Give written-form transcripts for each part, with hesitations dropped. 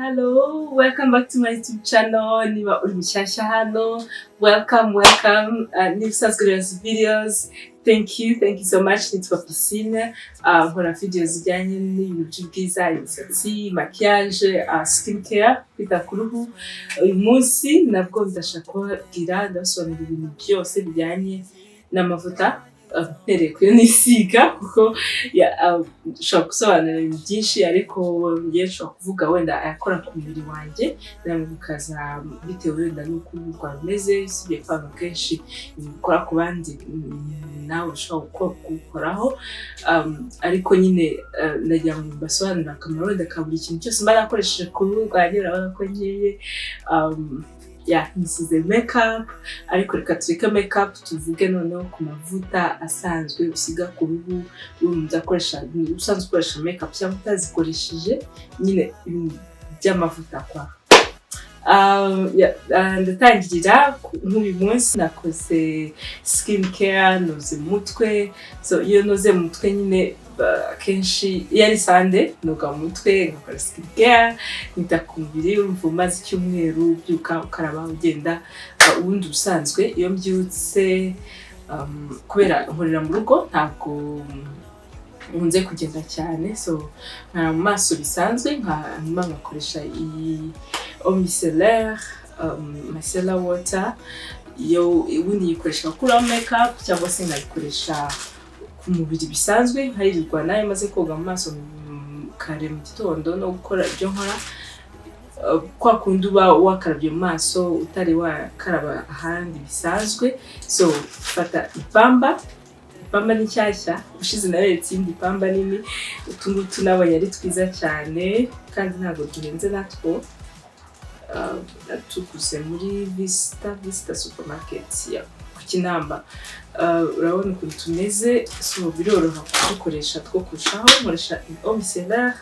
Hello, welcome back to my YouTube channel. Niba uri mushyashya hano, welcome, welcome. Niba usanzwe ureba izi videos, thank you, thank you so much. Nitwa Piscine, nkora videos zijyanye n'ibintu by'ubwiza, imisatsi, maquillage, skin care, kwita ku ruhu. Uyu munsi nabwo ndashaka kubabwira, ndabasobanurira ibintu byose bijyanye n'amavuta, mpereye kuyo nisiga, kuko ushobora gusobanura ibintu byinshi, ariko njye nshobora kuvuga wenda ayakora ku mubiri wanjye, namwe mukaza bitewe wenda n'uko uruhu rwawe rumeze. Usibye ko abantu kenshi ibintu bikora ku bandi, nawe ushobora kuwukoraho, ariko nyine ndagira ngo mbasobanurire akamaro wenda ka buri kintu cyose mba nakoresheje ku ruhu rwanjye. Urabona ko nkeye, ya, nisize makeup, ariko reka tureke makeup, tuvuge noneho ku mavuta asanzwe usiga ku ruhu, udakoresha, usanzwe ukoresha makeup cyangwa utazikoresheje, nyine ibintu by'amavuta kwa. Yeah, ndatangirira nk'uyu munsi nakoze skin care, noze mu mutwe. So iyo noze mu mutwe nyine, akenshi iyo ari Sunday noga mu mutwe, ngakora skin care, nita ku mubiri. Urumva umaze icyumweru ubyuka, ukaraba, ugenda. Ubundi ubusanzwe iyo mbyutse, kubera nkorera mu rugo, ntabwo nkunze kugenda cyane, so nkara mu maso bisanzwe, hanyuma ngakoresha iyi eau micellaire, micellar water. Iyo ubundi yikoresha gukuraho makeup cyangwa se nkayikoresha ku mubiri bisanzwe, nkayirirwa nayo maze koga mu maso kare mu gitondo no gukora ibyo nkora. Kwa kundi uba wakarabye mu maso utari wakaraba ahandi bisanzwe, so fata ipamba. Ipamba ni nshyashya, ushize naberetse iyindi pamba nini. Utu ngutu nabonye ari twiza cyane kandi ntabwo duhenze natwo. Natuguze muri Vista Supermarket ya ku Kinamba. Urabona ukuntu tumeze, so biroroha kudukoresha two kurushaho. Nkoresha eau micellaire,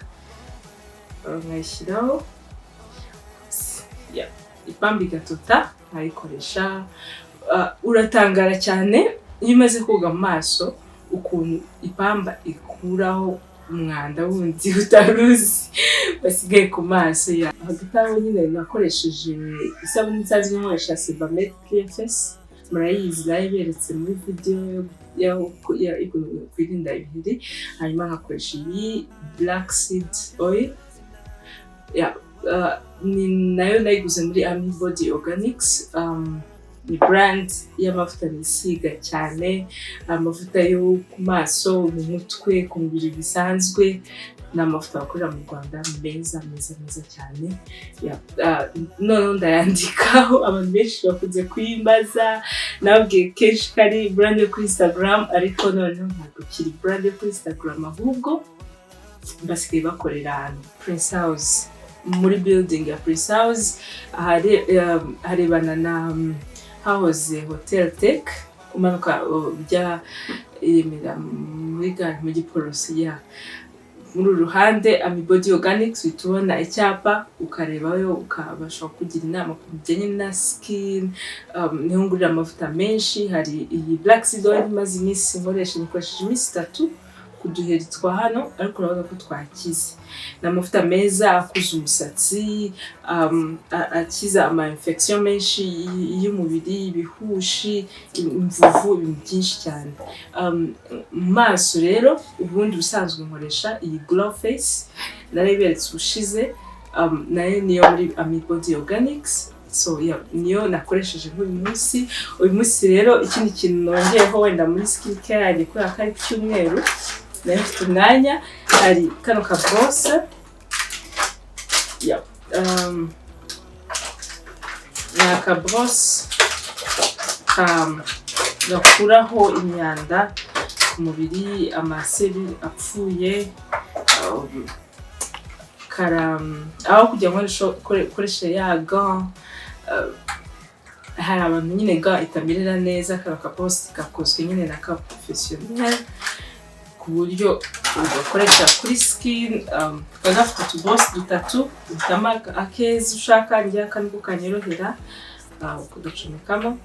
nkayishyiraho, yeah, ipamba igatota, nkayikoresha. Uratangara cyane iyo umaze koga mu maso ukuntu ipamba ikuraho umwanda wundi utari uzi wasigaye ku maso. Ya, hagati aho nyine nakoresheje isabune nsanzwe nkoresha, Sebamed Clear Face, murayizi, nayo iberetse muri video y'ukuntu kwirinda ibiheri. Hanyuma nkakoresha iyi black seed oil, ya, ni nayo nayiguze muri Ami Body Organics. Ni brand y'amavuta nisiga cyane, amavuta yo ku maso, mu mutwe, ku mubiri bisanzwe. Ni amavuta bakorera mu Rwanda, meza meza meza cyane. Noneho ndayandikaho, abantu benshi bakunze kuyimbaza. Nababwiye kenshi ko ari brand yo kuri Instagram, ariko noneho ntabwo kiri brand yo kuri Instagram, ahubwo basigaye bakorera ahantu Prince House, muri building ya Prince House, harebana na hahoze Hotel Tech, umanuka ujya i Remera muri gare, mu Giporoso, ya, muri uru ruhande Ami Body Organics, uhita ubona icyapa ukarebayo, ukabasha kugira inama ku bijyanye na skin. Niho ngurira amavuta menshi. Hari iyi black seed oil imaze iminsi nkoresha, nikoresheje iminsi 3 ku duheri twa hano, ariko urabona ko twakize. Ni amavuta meza akuza umusatsi, akiza ama infection menshi y'umubiri, ibihushi, imvuvu, ibintu byinshi cyane. Mu maso rero, ubundi ubusanzwe nkoresha iyi Glow Face, narayiberetse ubushize, nayo niyo muri Ami Body Organics. So yeah, niyo nakoresheje nk'uyu munsi. Uyu munsi rero ikindi kintu nongeyeho wenda muri skin care yanjye, kubera ko ari ku cyumweru nayo mfite umwanya, hari kano ka brosse. Yeah. Ni aka brosse gakuraho imyanda ku mubiri, amaseri apfuye, kara aho kugira ngo ukoreshe ya gant. Hari abantu nyine gant itamerera neza. Kano ka brosse gakozwe nyine na ka professionnel, ku buryo ugakoresha kuri skin. Kaba gafite utubrosse dutatu, uhitamo akeza ushaka. Njye aka niko kanyorohera. Ukagacomekamo,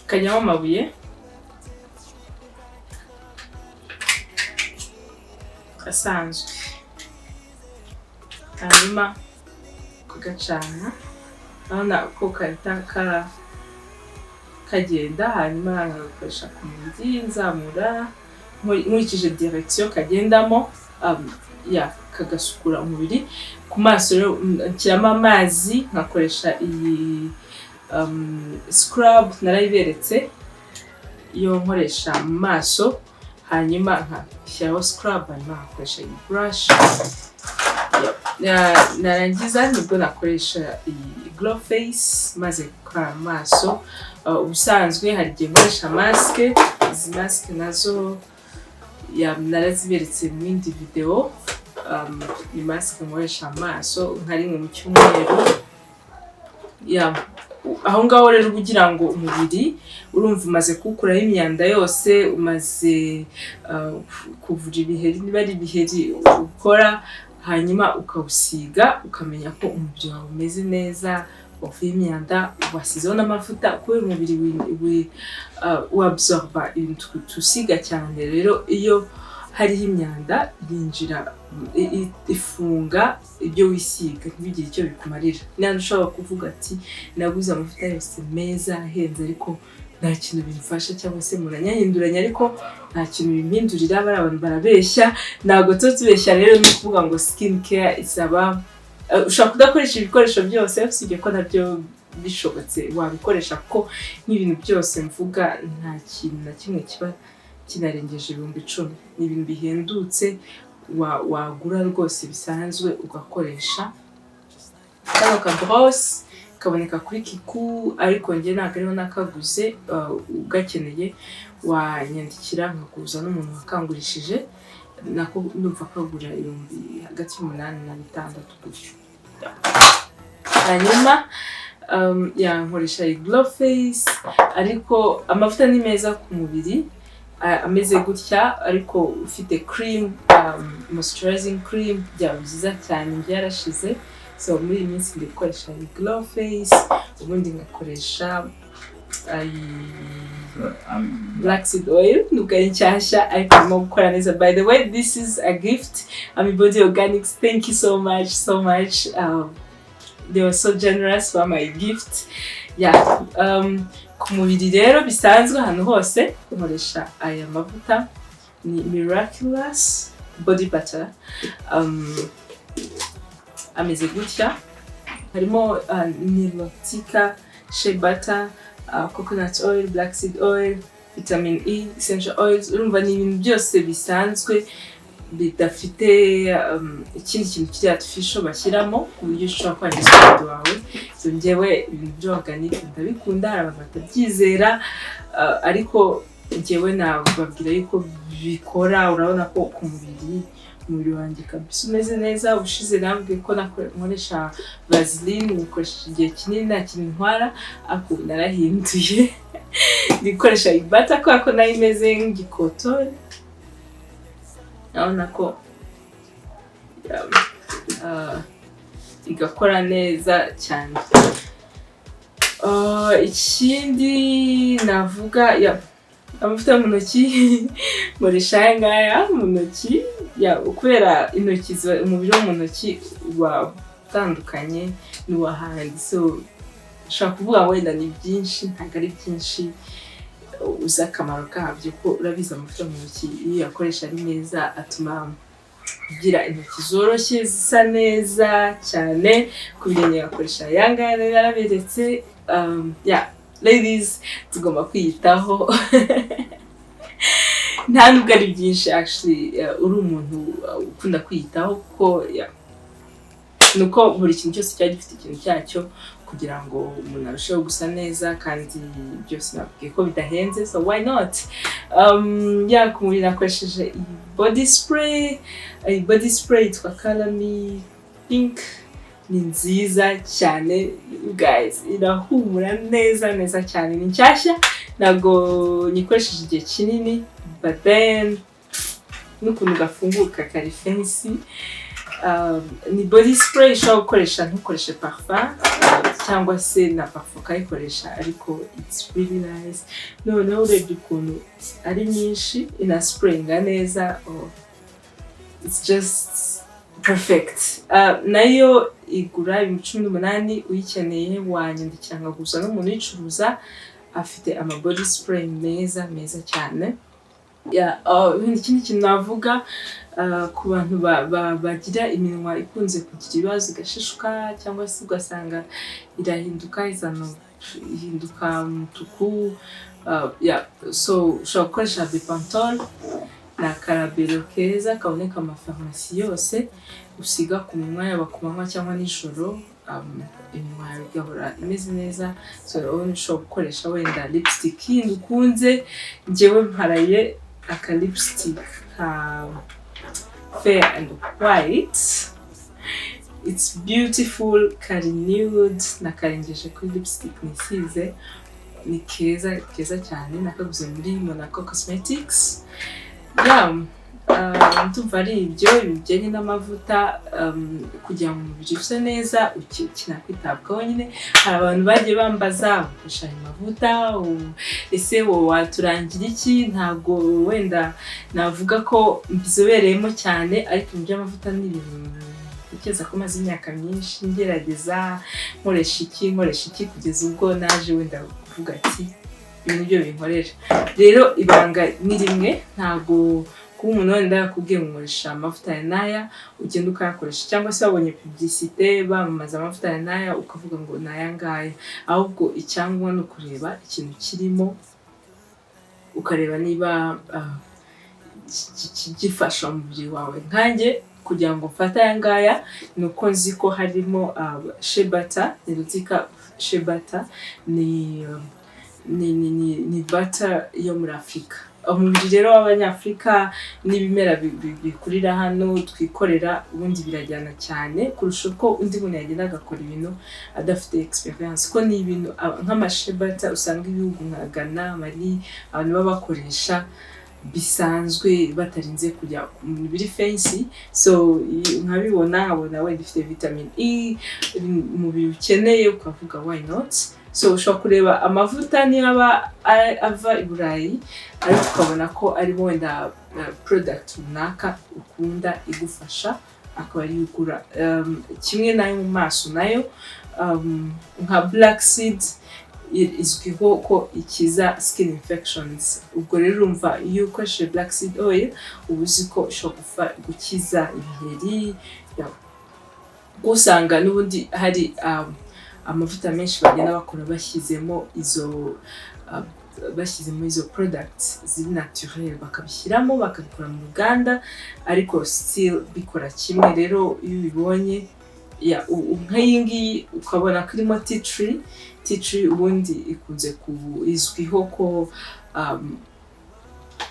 kajyamo amabuye asanzwe. Hanyuma kugacana, urabona ko kahita kagenda. Hanyuma nkagakoresha ku mubiri, nzamura nkurikije direction kagendamo, ya kagasukura umubiri. Ku maso rero nshyiramo amazi, nkakoresha iyi scrub narayiberetse iyo nkoresha mu maso. Hanyuma nkashyiraho scrub, hanyuma nkakoresha iyi brush. Narangiza nibwo nakoresha iyi Glow Face maze gukaraba mu maso. Ubusanzwe hari igihe nkoresha masque. Izi masque nazo naraziberetse mu yindi video. Ni masque nkoresha amaso nka rimwe mu cyumweru. Ya, aho ngaho rero uba ugira ngo umubiri, urumva, umaze kuwukuraho imyanda yose, umaze kuvura ibiheri niba ari ibiheri ukora, hanyuma ukawusiga, ukamenya ko umubiri wawe umeze neza, wavuye imyanda, wasizeho n'amavuta, kubera umubiri wabsorba ibintu tusiga cyane. Rero iyo hariho imyanda yinjira, ifunga ibyo wisiga, ntibigire icyo bikumarira. Niba ushobora kuvuga ati: "Naguze amavuta yose meza ahenze, ariko nta kintu bimfasha," cyangwa se "Muranyahinduranya ariko nta kintu bimpindurira, bariya abantu barabeshya." Ntabwo tuba tubeshya. Rero ni ukuvuga ngo skin care isaba, ushobora kudakoresha ibikoresho byose, usibye ko nabyo bishobotse wabikoresha, kuko nk'ibintu byose mvuga nta kintu na kimwe kiba kinarengeje 10,000. Ni ibintu bihendutse wagura rwose bisanzwe ugakoresha. Kano ka brosse kaboneka kuri Kiku, ariko njye ntabwo ariho nakaguze. Ugakeneye wanyandikira nkaguza n'umuntu wakangurishije. Nako ndumva kagura ibihumbi hagati y'umunani na bitandatu gutyo. Hanyuma yankoresha iyi Glow Face, ariko amavuta ni meza ku mubiri ameze gutya, ariko ufite cream, moisturizing cream, byaba byiza cyane. Byarashize, so muri iyi minsi ndi gukoresha iyi Glow Face, ubundi ngakoresha iyi black seed oil, nubwo ari nshyashya ariko irimo gukora neza. By the way, this is a gift, Ami Body Organics, thank you so much, so much. They were so generous for my gift. Yeah, ku mubiri rero bisanzwe, ahantu hose nkoresha aya mavuta, ni Miraculous Body Butter. Ameze gutya, harimo nilotica shea butter, coconut oil, black seed oil, vitamin E, essential oils. Urumva ni ibintu byose bisanzwe bidafite ikindi kintu kiri artificial bashyiramo ku buryo ushobora kwangiza umubiri wawe. So njyewe ibintu byo organic ndabikunda. Hari abantu batabyizera, ariko njyewe nababwira yuko bikora. Urabona ko ku mubiri, umubiri wanjye kabisa umeze neza. Ubushize nabwiye ko nkoresha Vaseline, nikoresheje igihe kinini nta kintu ntwara, ariko ubu narahinduye, ndi gukoresha i butter kubera ko nayo imeze nk'igikotori. Urabona ko igakora neza cyane. Ikindi navuga, ya amavuta yo mu ntoki, nkoresha aya ngaya mu ntoki, ya kubera intoki umubiri wo mu ntoki uba utandukanye n'uw'ahandi. So ushobora kuvuga ngo wenda ni byinshi, ntabwo ari byinshi, uzi akamaro kabyo ko urabizi. Amavuta mu ntoki iyo uyakoresha ari meza atuma ugira intoki zoroshye, zisa neza cyane. Ku birenge ngakoresha aya ngaya rero yaraberetse. Yeah, ladies, tugomba kwiyitaho. Nta nubwo ari byinshi actually, uri umuntu ukunda kwiyitaho, kuko yeah, ni uko buri kintu cyose cyaba gifite ikintu cyacyo kugira ngo umuntu arusheho gusa neza, kandi byose nabwiye ko bidahenze, so why not? Yeah, ku mubiri nakoresheje iyi body spray. Iyi body spray yitwa Color Me Pink, ni nziza cyane you guys, irahumura neza neza cyane. Ni nshyashya, ntabwo nyikoresheje igihe kinini, but then n'ukuntu gafunguka kari fancy. Ni body spray ushobora gukoresha ntukoreshe parfum, cyangwa se na parfum ukayikoresha, ariko it's really nice. Noneho urebye ukuntu ari nyinshi, inasprayinga neza. Oh, it's just Perfect. Nayo igura 18,000. Uyikeneye wanyandikira nkaguza n'umuntu uyicuruza. Afite ama body spray meza meza cyane. Yeah, ikindi kintu navuga ku bantu bagira iminwa ikunze kugira ibibazo, igashishuka cyangwa se ugasanga irahinduka, izana ihinduka umutuku, yeah, so ushobora gukoresha Bepantol. Ni akarabero keza kaboneka mu mafarumasi yose, usiga ku minwa yaba ku manywa cyangwa nijoro, iminwa yawe igahora imeze neza. So urabona ushobora gukoresha wenda lipstick yindi ukunze. Njyewe mparaye aka lipstick ka Fair and White. It's beautiful, kari nude, nakarengeje kuri lipstick nisize. Ni keza keza cyane. Nakaguze muri Monaco Cosmetics. Yeah, ndumva ari ibyo bijyanye n'amavuta. Kugira ngo umubiri use neza ukenera kwitabwaho nyine. Hari abantu bagiye bambaza: "Ukoresha ayo mavuta, ese wowe waturangira iki?" Ntabwo wenda navuga ko mbizobereyemo cyane, ariko ibintu by'amavuta ni ibintu ntekereza ko maze imyaka myinshi ngerageza, nkoresha iki, nkoresha iki, kugeza ubwo naje wenda kuvuga ati: "Ibi nibyo binkorera." Rero ibanga ni rimwe: ntabwo kuba umuntu wenda yakubwiye ngo nkoresha amavuta ya n'aya, ugenda ukayakoresha, cyangwa se wabonye publicité bamamaza amavuta ya n'aya, ukavuga ngo ni aya ngaya. Ahubwo icyangombwa ni ukureba ikintu kirimo, ukareba niba gifasha umubiri wawe. Nkanjye kugira ngo mfate aya ngaya ni uko nzi ko harimo shea butter. Nirutika shea butter ni butter yo muri Afurika. Umubiri rero w'Abanyafurika n'ibimera bikurira hano twikorera, ubundi birajyana cyane kurusha uko undi muntu yagenda agakora ibintu adafite experience, ko ni ibintu nk'ama shea butter usanga ibihugu nka Ghana, Mali, abantu baba bakoresha bisanzwe batarinze kujya mu biri fancy. So nkabibona, nkabona wenda ifite vitamin E umubiri ukeneye, ukavuga: "Why not?" So ushobora kureba amavuta niba ava i Burayi, ariko ukabona ko arimo wenda product runaka ukunda igufasha, akaba ariyo ugura. Kimwe n'ayo mu maso nayo, nka black seed izwiho ko ikiza skin infections. Ubwo rero urumva iyo ukoresheje black seed oil, uba uzi ko ishobora gukiza ibiheri. Usanga n'ubundi hari amavuta menshi bagenda bakora bashyizemo izo products ziri naturel, bakabishyiramo, bakabikora mu ruganda, ariko still bikora kimwe. Rero iyo ubibonye nk'iyi ngiyi, ukabona ko irimo tea tree. Tea tree ubundi ikunze izwiho ko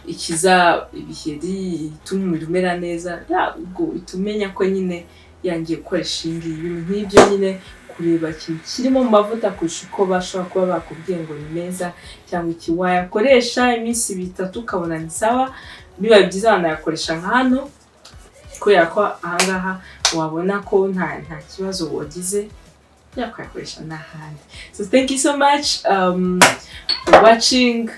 ikiza ibiheri, ituma umubiri umera neza. Ubwo uhita umenya ko nyine yangiye gukoresha iyi ngiyi. Ibintu nk'ibyo nyine, kureba ikintu kirimo mu mavuta kurusha uko bashobora kuba bakubwiye ngo ni meza cyangwa iki. Wayakoresha iminsi 3 ukabona ni sawa. Bibaye byiza wanayakoresha nka hano, kubera ko ahangaha wabona ko nta kibazo wagize, yakuyakoresha n'ahandi. So thank you so much for watching.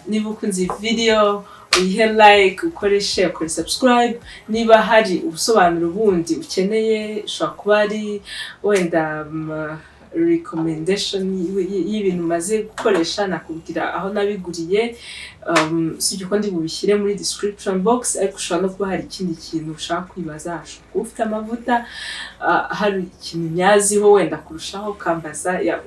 Niba ukunze iyi video, uyihe like, ukore share, ukore subscribe. Niba hari ubusobanuro bundi ukeneye, ushobora kuba ari wenda recommendation y'ibintu maze gukoresha, nakubwira aho nabiguriye. Usibye ko ndi bubishyire muri description box, ariko ushobora no kuba hari ikindi kintu ushaka kwibaza, ushobora kuba ufite amavuta, hari ikintu nyaziho wenda kurushaho, ukambaza. Yeah,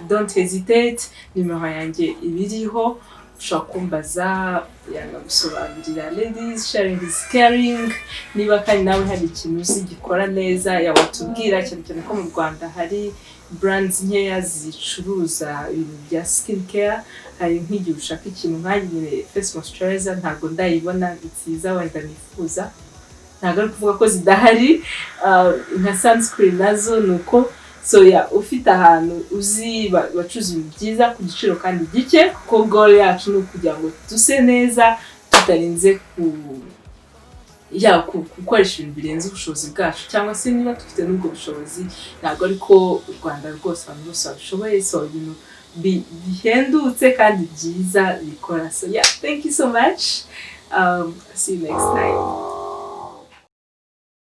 don't hesitate, nimero yanjye ibiriho, ushobora kumbaza yanagusobanurira. Ladies, sharing is caring. Niba kandi nawe hari ikintu uzi gikora neza, watubwira, cyane cyane ko mu Rwanda hari brands nkeya zicuruza ibintu bya skin care. Hari nk'igihe ushaka ikintu, nkanjye nyine face moisturizer ntabwo ndayibona nziza wenda nifuza. Ntabwo ari ukuvuga ko zidahari. Nka sunscreen nazo ni uko. So yeah, ufite ahantu uzi bacuruza ibintu byiza ku giciro kandi gike, kuko goal yacu ni ukugira ngo duse neza tutarinze ku ya gukoresha ibintu birenze ubushobozi bwacu, cyangwa se niba dufite n'ubwo bushobozi, ntabwo ariko u Rwanda rwose abantu bose babishoboye. So ibintu bihendutse kandi byiza bikora. So yeah, thank you so much. See you next time.